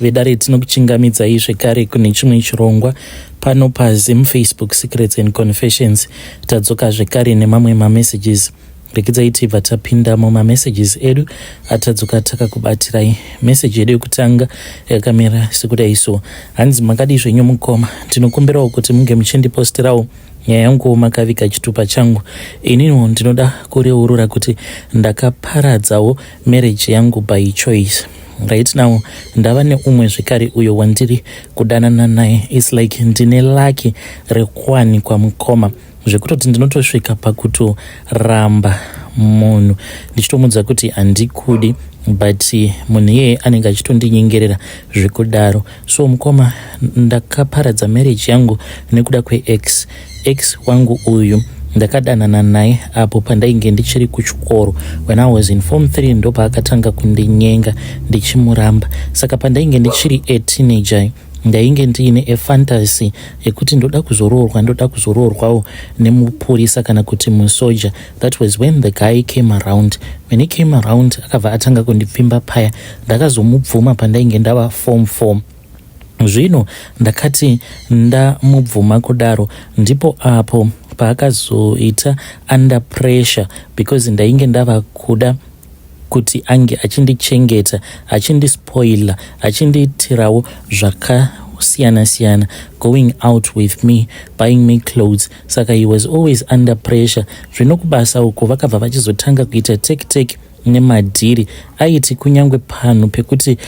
Vedare, tinokuchingamidzai zvekare kune chimwe chirongwa pano paZim Facebook Secrets and Confessions. Tadzoka zvekare nemamwe mamessages. Regedzai tibva tapinda mumamessages edu atadzoka takakubatirai. Meseji yedu yekutanga yakamira sekudai so: hanzi, "Makadii zvenyu mukoma? Ndinokumbirawo kuti munge muchindipostirawo nyaya yangu makaviga chitupa changu. Ininiwo ndinoda kureurura kuti ndakaparadzawo marriage yangu by choice. Right now ndava neumwe zvekare uyo wandiri kudanana naye. It's like ndine lucky rekuwanikwa, mukoma, zvekutoti ndinotosvika pakutoramba munhu ndichitomudza kuti handikudi, but munhu iyeye anenge achitondinyengerera zvekudaro. So mukoma, ndakaparadza marriage yangu nekuda kweex. Ex wangu uyu ndakadanana naye apo pandainge ndichiri kuchikoro. When I was in form 3 ndopaakatanga kundinyenga ndichimuramba. Saka pandainge ndichiri a teenager, ndainge ndiine a fantasy yekuti ndoda kuzoroorwa, ndoda kuzoroorwawo nemupurisa kana kuti musoja. That was when the guy came around. When he came around, akabva atanga kundipfimba paya. Ndakazomubvuma pandainge ndava form 4. Zvino ndakati ndamubvuma kudaro, ndipo apo paakazoita under pressure, because ndainge ndava kuda kuti ange achindichengeta, achindispoila, achindiitirawo zvakasiyana siyana, going out with me, buying me clothes. Saka he was always under pressure. Zvino kubasa uko vakabva vachizotanga kuita take take nemadhiri. Aiti kunyange panhu pekuti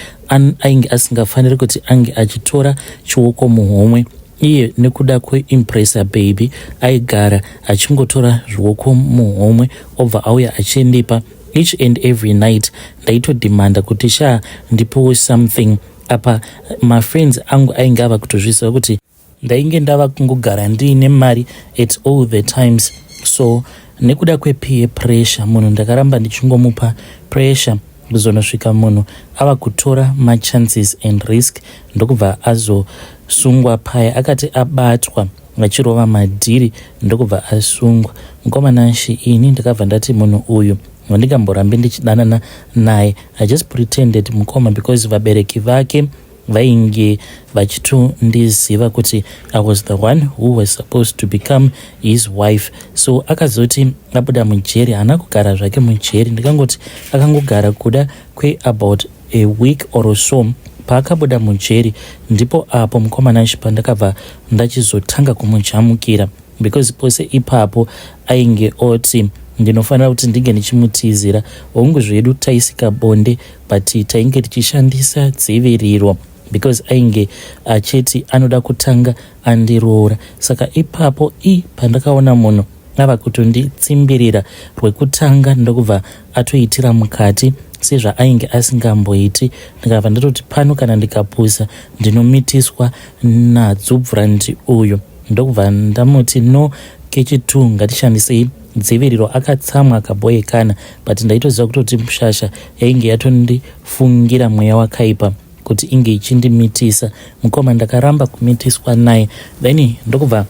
ainge asingafaniri kuti ange achitora chioko muhomwe, iye nekuda kuimpressa baby aigara achingotora zvioko muhomwe, obva auya achindipa each and every night. Ndaitodhimanda kuti, 'Sha, ndipowo something.' Apa mafriends angu ainge ava kutozviziva kuti ndainge ndava kungogara ndiine mari at all the times. So nekuda kwepeer pressure, munhu ndakaramba ndichingomupa pressure kuzonosvika munhu ava kutora machances and risk, ndokubva azosungwa paya. Akati abatwa achirova madhiri, ndokubva asungwa. Mukomanashi, ini ndakabva ndati munhu uyu handingamborambi ndichidanana naye. I just pretended, mukoma, because vabereki vake vainge vachitondiziva kuti I was the one who was supposed to become his wife. So akazoti abuda mujeri, haana kugara zvake mujeri, ndikangoti akangogara kuda kweabout a week or so. Paakabuda mujeri, ndipo apo, mukomanashi, pandakabva ndachizotanga kumujamukira, because pose ipapo ainge oti ndinofanira kuti ndinge ndichimutizira. Hongu zvedu taisika bonde, but tainge tichishandisa dziviriro, because ainge achiti anoda kutanga andiroora. Saka ipapo i pandakaona munhu ava kutonditsimbirira rwekutanga, ndokubva atoitira mukati sezvaainge asingamboiti, ndikabva ndatoti pano kana ndikapusa ndinomitiswa nadzubvurandi uyu. Ndokubva ndamuti, 'No, kechi2 ngatishandisei dziviriro.' Akatsamwa, akabhoyekana, but ndaitoziva kutoti mushasha yainge yatondifungira mweya wakaipa kuti inge ichindimitisa. Mukoma, ndakaramba kumitiswa naye. Then ndokubva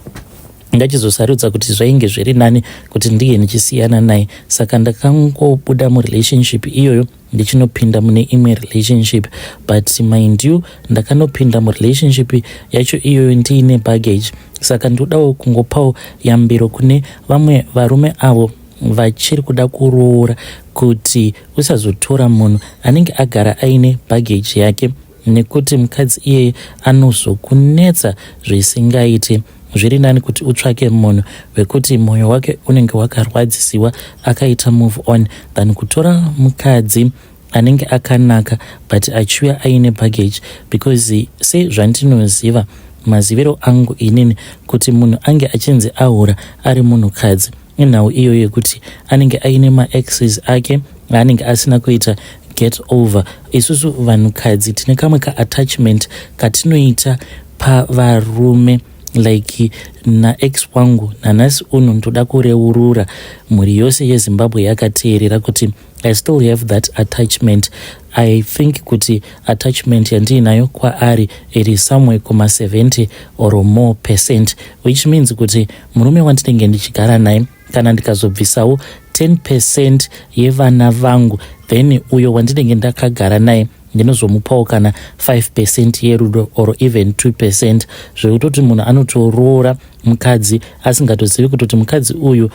ndachizosarudza kuti zvainge zviri nani kuti ndiye ndichisiyana naye. Saka ndakangobuda murelationship iyoyo ndichinopinda mune imwe relationship. But mind you, ndakanopinda murelationship yacho iyoyo ndiine baggage. Saka ndodawo kungopawo yambiro kune vamwe varume avo vachiri kuda kuroora kuti usazotora munhu anenge agara aine baggage yake, nekuti mukadzi iyeye anozokunetsa zvisingaiti. Zviri nani kuti utsvake munhu wekuti mwoyo wake unenge wakarwadzisiwa akaita move on, than kutora mukadzi anenge akanaka but achiuya aine baggage, because sezvandinoziva, maziviro angu inini, kuti munhu ange achinzi ahura ari munhukadzi, inhau iyoyo yekuti anenge aine maexes ake aanenge asina kuita get over. Isusu vanhukadzi tine kamwe kaattachment katinoita pavarume. Like naex wangu nanhasi uno, ndoda kureurura mhuri yose yeZimbabwe yakateerera kuti I still have that attachment. I think kuti attachment yandiinayo kwaari, it is somewhere kuma70 or more percent, which means kuti murume wandinenge ndichigara naye, kana ndikazobvisawo 10% yevana vangu, then uyo wandinenge ndakagara naye Ndinozomupawo kana 5% yerudo or even 2%, zvekutoti munhu anotoroora mukadzi asingatozivi kutoti mukadzi uyu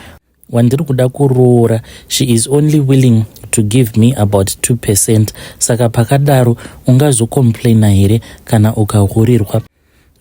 wandiri kuda kuroora, she is only willing to give me about 2%. Saka pakadaro ungazocomplaina here kana ukahurirwa?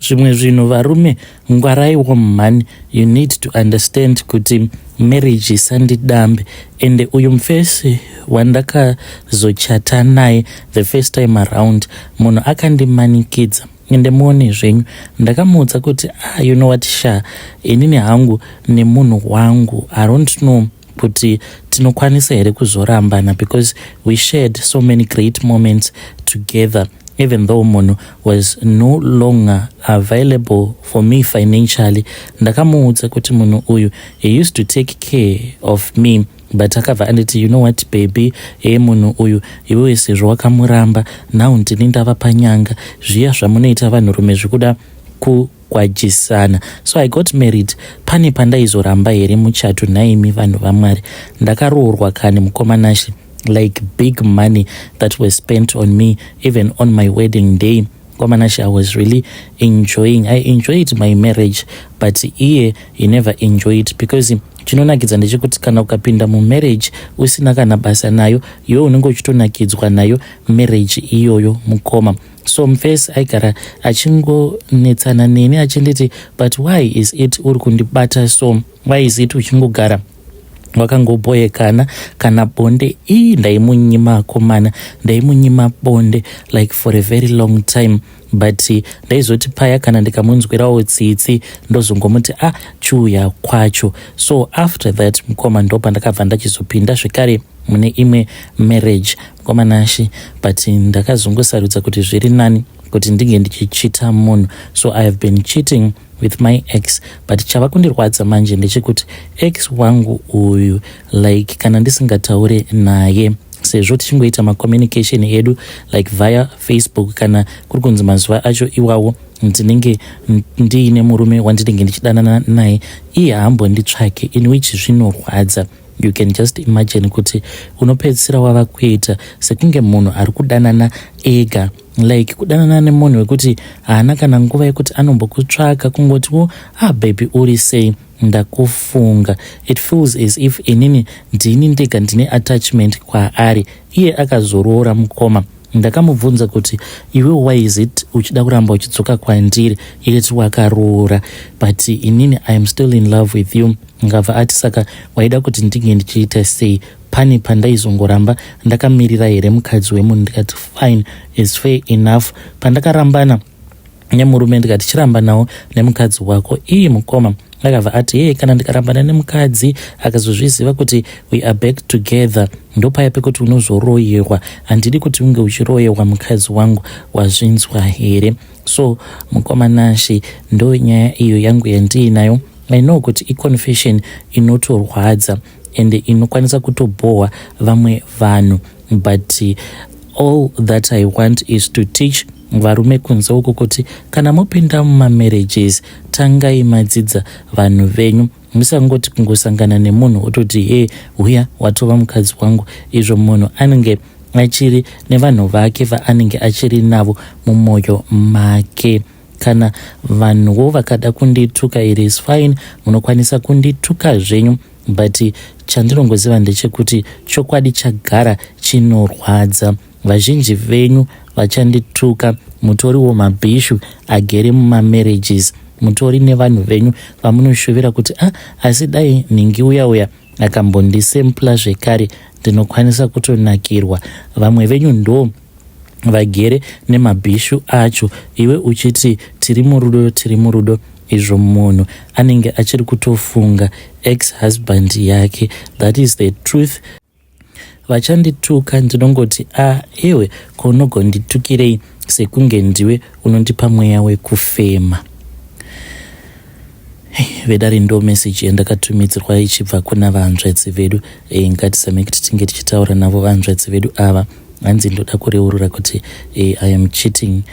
Zvimwe zvinhu, varume, ngwaraiwo mhani. You need to understand kuti marriage isandidambe. Ende uyu mufesi wandakazochata naye the first time around, munhu akandimanikidza. Ende muone zvenyu, ndakamuudza kuti, "Ah, you know what sha, inini hangu nemunhu wangu, I don't know kuti tinokwanisa here kuzorambana, because we shared so many great moments together." Even though munhu was no longer available for me financially, ndakamuudza kuti munhu uyu, he used to take care of me. But akabva anditi, "You know what, baby, e munhu uyu iwewe sezvo wakamuramba, now ndini ndava panyanga." Zviya zvamunoita vanhurume zvekuda kugwajisana. So I got married. Pane pandaizoramba here muchato naimi, vanhu vaMwari? Ndakaroorwa kani, mukomanashe. Like, big money that was spent on me. Even on my wedding day, mukomanashe, I was really enjoying. I enjoyed my marriage, but iye, he never enjoyed, because chinonakidza ndechekuti kana ukapinda mumarriage usina kana basa nayo, iwe unenge uchitonakidzwa nayo marriage iyoyo, mukoma. So mufesi aigara achingonetsana neni achinditi, "But why is it uri kundibata so? Why is it uchingogara wakangoboyekana?" Kana bonde ii ndaimunyima, akomana, ndaimunyima bonde like for a very long time. But ndaizoti paya kana ndikamunzwirawo tsitsi, ndozongomuti, "A ah, chiuya kwacho." So after that, mukoma, ndo pandakabva ndachizopinda zvekare mune imwe marriage, mukoma Nashi. But ndakazongosarudza kuti zviri nani kuti ndinge ndichichita munhu. So I have been cheating with my ex, but chava kundirwadza manje ndechekuti ex wangu uyu, like, kana ndisingataure naye, sezvo tichingoita macommunication edu like via Facebook, kana kuri kunzi mazuva acho iwawo ndinenge ndiine murume wandinenge ndichidanana naye, iye haambonditsvake, in which zvinorwadza. You can just imagine kuti unopedzisira wava kuita sekunge munhu ari kudanana ega, like kudanana nemunhu wekuti haana kana nguva yekuti anombokutsvaka, kungotiwo, "Ah baby, uri sei? Ndakufunga." It feels as if inini ndini ndega ndine attachment kwaari. Iye akazoroora, mukoma. Ndakamubvunza kuti, "Iwe, why is it uchida kuramba uchidzoka kwandiri yeti wakaroora, but inini I am still in love with you?" Ngabva ati, "Saka waida kuti ndinge ndichiita sei? Pane pandaizongoramba ndakamirira here mukadzi wemunhu?" Ndikati, "Fine, is fair enough." Pandakarambana nemurume, ndikati, "Chiramba nawo nemukadzi wako." Iyi, mukoma, akabva ati, "Ye, kana ndikarambana nemukadzi akazozviziva kuti we are back together, ndopaya pekuti unozoroyerwa. Handidi kuti unge uchiroyerwa mukadzi wangu, wazvinzwa here?" So mukoma Nashi, ndo nyaya iyo yangu yandiinayo. I know kuti iconfession inotorwadza ende inokwanisa kutobhohwa vamwe vanhu, but all that I want is to teach varume kunze uko kuti kana mopinda mumamarriages, tangai madzidza vanhu venyu. Musangoti kungosangana nemunhu ototi, "He, uya watova mukadzi wangu," izvo munhu anenge achiri nevanhu vake vaanenge achiri navo mumwoyo make. Kana vanhuwo vakada kundituka, it is fine, munokwanisa kundituka zvenyu, but chandinongoziva ndechekuti chokwadi chagara chinorwadza. Vazhinji venyu vachandituka, mutoriwo mabhishu agere mumamarriages, mutori nevanhu venyu vamunoshuvira kuti, "A ah, asi dai nhingi uya uya akambondisempla zvekare, ndinokwanisa kutonakirwa." Vamwe venyu ndo vagere nemabhishu acho, iwe uchiti, "Tiri murudo, tiri murudo," izvo munhu anenge achiri kutofunga ex husband yake. That is the truth. Vachandituka, ndinongoti, "A ah, iwe kunogonditukirei sekunge ndiwe unondipa mweya wekufema?" Vedare, ndo meseji yandakatumidzirwa ichibva kuna vanzvadzi vedu. Ngatizame kuti tinge tichitaura navo vanzvadzi vedu ava. Hanzi, "Ndoda kureurura kuti I am cheating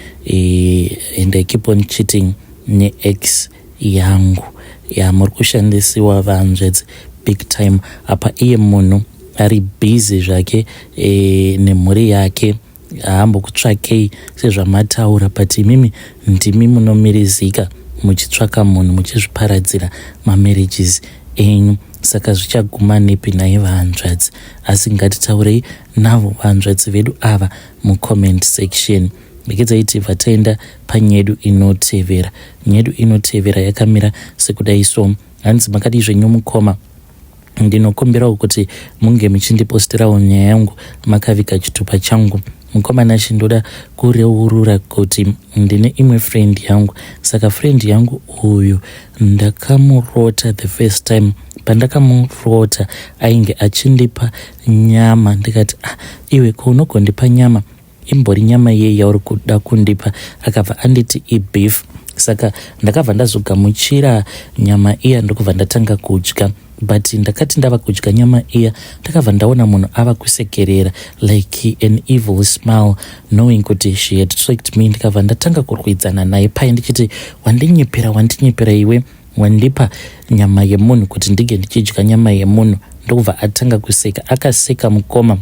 and I keep on cheating neex yangu." Ya, muri kushandisiwa, vanzvadzi, big time. Apa iye munhu ari busy zvake nemhuri yake. Haambokutsvakei sezvamataura but imimi ndimi munomirizika muchitsvaka munhu muchizviparadzira mamarriages enyu saka zvichaguma nepi nhai vahanzvadzi asi ngatitaurei navo vahanzvadzi vedu ava mucomment section regedzai tibva taenda panyedu inotevera nyedu inotevera yakamira sekudai so hanzi makadii zvenyu mukoma Ndinokumbirawo kuti munge muchindipostirawo nyaya yangu makaviga chitupa changu. Mukoma Nashe ndoda kureurura kuti ndine imwe friend yangu. Saka friend yangu uyu ndakamurota the first time. Pandakamurota ainge achindipa nyama ndikati ah, iwe ko unogondipa nyama imbori nyama yei yauri kuda kundipa akabva anditi ibeef saka ndakabva ndazogamuchira nyama iya ndokubva ndatanga kudya but ndakati ndava kudya nyama iya ndakabva ndaona munhu ava kusekerera like an evil smile knowing kuti she had tricked me ndikabva ndatanga kurwidzana naye paye ndichiti wandinyepera wandinyepera iwe Wandipa nyama yemunhu kuti ndinge ndichidya nyama yemunhu ndokubva atanga kuseka akaseka mukoma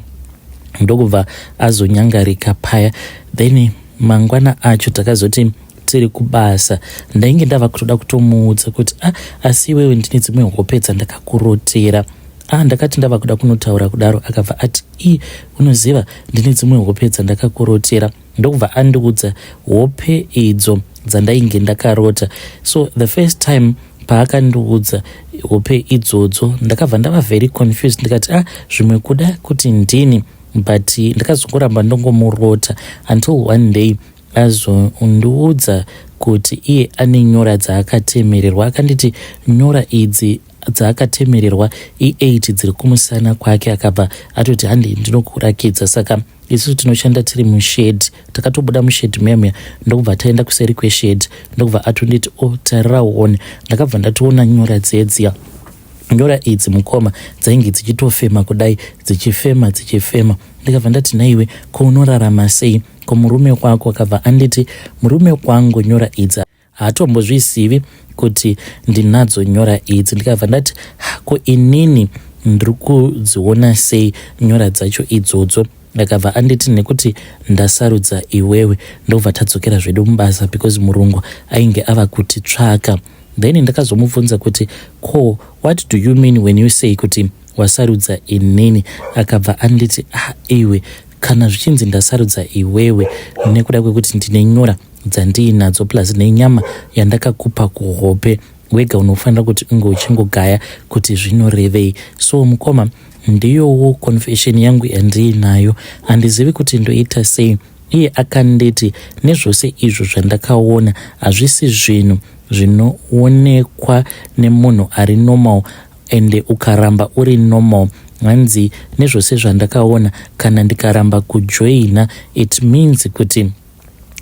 ndokubva azonyangarika paya then mangwana acho takazoti tiri kubasa ndainge ndava kutoda kutomuudza kuti ah, asi iwewe ndine dzimwe hope dzandakakurotera ah, ndakati ndava kuda kunotaura kudaro akabva ati i unoziva ndine dzimwe hope dzandakakurotera ndokubva andiudza hope idzo dzandainge ndakarota so the first time paakandiudza hope idzodzo ndakabva ndava very confused ndikati ah zvimwe kuda kuti ndini but ndakazongoramba ndongomurota until one day azondiudza kuti iye ane nyora dzaakatemererwa akanditi nyora idzi dzaakatemererwa i8 dziri kumusana kwake akabva atoti handi ndinokurakidza saka Isusu tinoshanda tiri mushed takatobuda mushed muya muya ndokubva taenda kuseri kweshed ndokubva atonditi o oh, tarira uone ndakabva ndatoona nyora dzedziya nyora idzi mukoma dzainge dzichitofema kudai dzichifema dzichifema ndikabva ndati naiwe ko unorarama sei ko murume wako akabva anditi murume kwangu nyora idzi Haatombozvizivi kuti ndinadzo nyora idzi ndikabva ndati ko inini ndiri kudziona sei nyora dzacho idzodzo ndakabva anditi nekuti ndasarudza iwewe ndobva tadzokera zvedu mubasa because murungu ainge ava kutitsvaka then ndakazomubvunza kuti ko what do you mean when you say kuti wasarudza inini akabva anditi ah iwe kana zvichinzi ndasarudza iwewe nekuda kwekuti ndine nyora dzandiinadzo plus nenyama yandakakupa kuhope wega unofanira kuti unge uchingogaya kuti zvinorevei so mukoma ndiyowo confession yangu yandiinayo handizivi kuti ndoita sei iye akanditi nezvose izvo zvandakaona hazvisi zvinhu zvinoonekwa nemunhu ari normal ende ukaramba uri normal hanzi nezvose zvandakaona kana ndikaramba kujoina it means kuti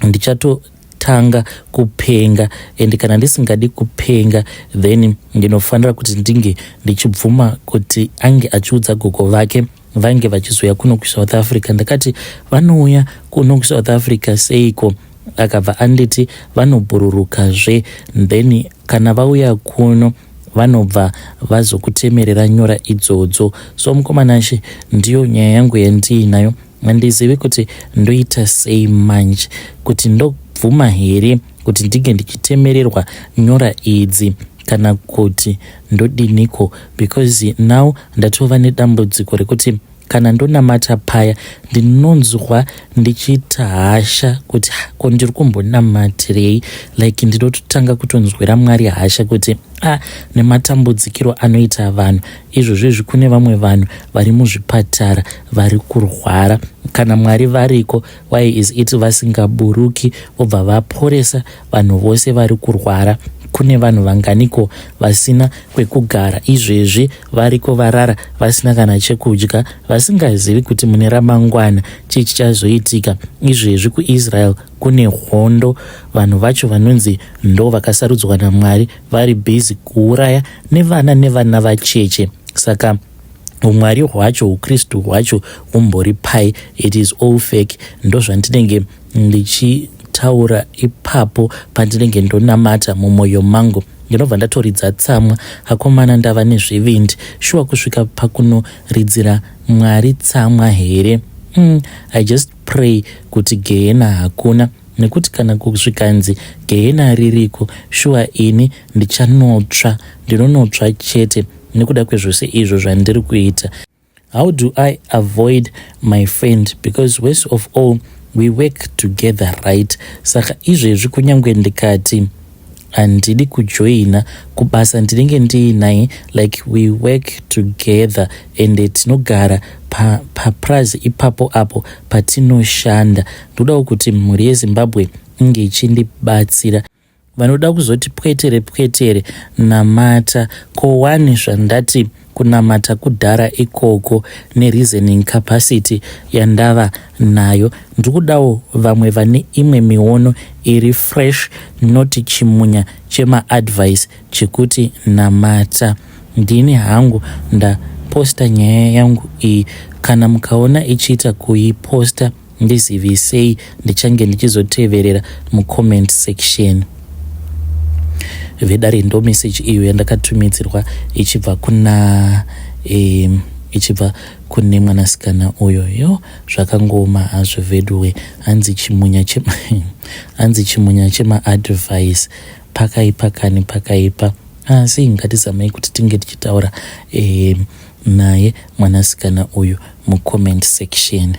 ndichatotanga kupenga and kana ndisingadi kupenga then ndinofanira kuti ndinge ndichibvuma kuti ange achiudza gogo vake vange vachizouya kuno kusouth africa ndakati vanouya kuno kusouth africa seiko akabva anditi vanobhururukazve then kana vauya kuno vanobva vazokutemerera nyora idzodzo so mukomanashe ndiyo nyaya yangu yandiinayo Handizivi kuti ndoita sei manje, kuti ndobvuma here kuti ndinge ndichitemererwa nyora idzi kana kuti ndodiniko because now ndatova nedambudziko rekuti kana ndonamata paya ndinonzwa ndichiita hasha kuti ko ndiri kumbonamatirei like ndinototanga kutonzwira mwari hasha kuti ah, nematambudzikiro anoita vanhu izvozvo izvi kune vamwe vanhu vari muzvipatara vari kurwara kana mwari variko why is it vasingaburuki vobva vaporesa vanhu vose vari kurwara kune vanhu vanganiko vasina kwekugara izvezvi variko varara vasina kana chekudya vasingazivi kuti mune ramangwana chii chichazoitika izvezvi kuisrael Kune hondo vanhu vacho vanonzi ndo vakasarudzwa naMwari vari busy kuuraya nevana nevana vacheche saka umwari hwacho ukristu hwacho humbori pai it is all fake ndozvandinenge ndichitaura ipapo pandinenge ndonamata mumwoyo mangu ndinobva ndatoridza tsamwa akomana ndava nezvivindi shuwa kusvika pakunoridzira mwari tsamwa here I just pray kuti gehena hakuna, nekuti kana kusvikanzi gehena ririko, shuwa ini ndichanotsva, ndinonotsva chete nekuda kwezvose izvo zvandiri kuita. How do I avoid my friend? Because worst of all, we work together, right? Saka izvezvi kunyange ndikati handidi kujoina kubasa, ndinenge ndiinaye. Like, we work together and tinogara paprazi pa ipapo apo patinoshanda. Ndodawo kuti mhuri yeZimbabwe inge ichindibatsira. Vanoda kuzoti pwetere pwetere, namata kowani. Zvandati kunamata kudhara ikoko, nereasoning capacity yandava nayo, ndiri kudawo vamwe vane imwe miono iri fresh, noti chimunya chemaadvice chekuti namata. Ndini hangu ndaposta nyaya yangu iyi. Kana mukaona ichiita kuiposta, ndizivisei, ndichange ndichizoteverera mucomment section. Vedare, ndo meseji iyo yandakatumidzirwa ichibva kuna ichibva kune mwanasikana uyo. Yo, zvakangoma hazvo veduwe. Hanzi chimunya che hanzi chimunya chemaadvice. Pakaipa kani, pakaipa. Asi ngatizamei kuti tinge tichitaura naye mwanasikana uyu mucomment section.